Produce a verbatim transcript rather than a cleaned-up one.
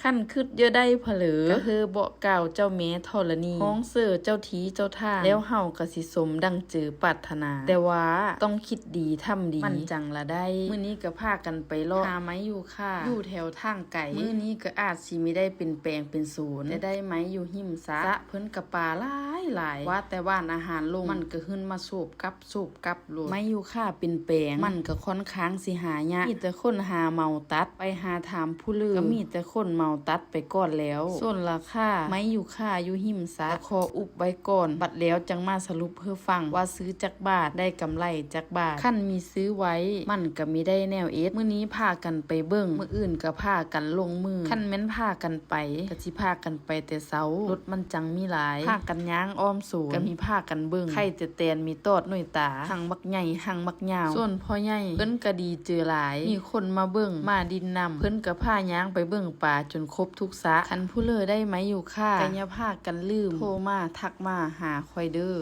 คันคิดเยอะได้ผะเหลอ ก็เฮอบอกกล่าวเจ้าแม่ธรณี ฮ้องเสิร์เจ้าที่เจ้าทาง แล้วเฮาก็สิสมดังเจอปรารถนา แต่ว่าต้องคิดดีทำดี มันจั่งละได้ มื้อนี้ก็พากันไปเลาะหาไม้ยูคา อยู่แถวทางไกล มื้อนี้ก็อาจสิมีได้เป็นแปลงเป็นสวน แต่ได้ไม้อยู่หิมสระ สระเพิ่นก็ปลาหลายหลาย ว่าแต่หว่านอาหารลง มันก็ขึ้นมาโซบกับโซบกับ โลด ไม้ยูคาเป็นแปลง มันก็ค่อนข้างสิหายาก มีแต่คนหาเหมาตัด ไปหาถามผู้เลิก ก็มีแต่คนเหมาตัดไปก่อนแล้ว ส่วนราคาไม้ยูคาอยู่หิมสระ ก็ขออุบไว้ก่อน บัดแล้วจั่งมาสรุปให้ฟัง ว่าซื้อจักบาท ได้กำไรจักบาท คันมีซื้อไว้ มันก็มีได้แนวเอ็ด มื้อนี้พากันไปเบิ่ง มื้ออื่นก็พากันลงมือ คันแม่นพากันไป ก็สิพากันไปแต่เช้า รถมันจั่งมีหลาย พากันย่างอ้อมสวน ก็มีพากันเบิ่ง ไข่แต่แตนมีตอดหน่วยตา หั่งบักใหญ่ หั่งบักยาว ส่วนพ่อใหญ่ เพิ่นก็ดีเจอหลาย มีคนมาเบิ่ง มาดินนำ เพิ่นก็พาย่างไปเบิ่งปลาจนครบทุกสระ คันผู้เลิกได้ไม้ยูคา ก็อย่าพากันลืม โทรมา ทักมาหาข้อยเด้อ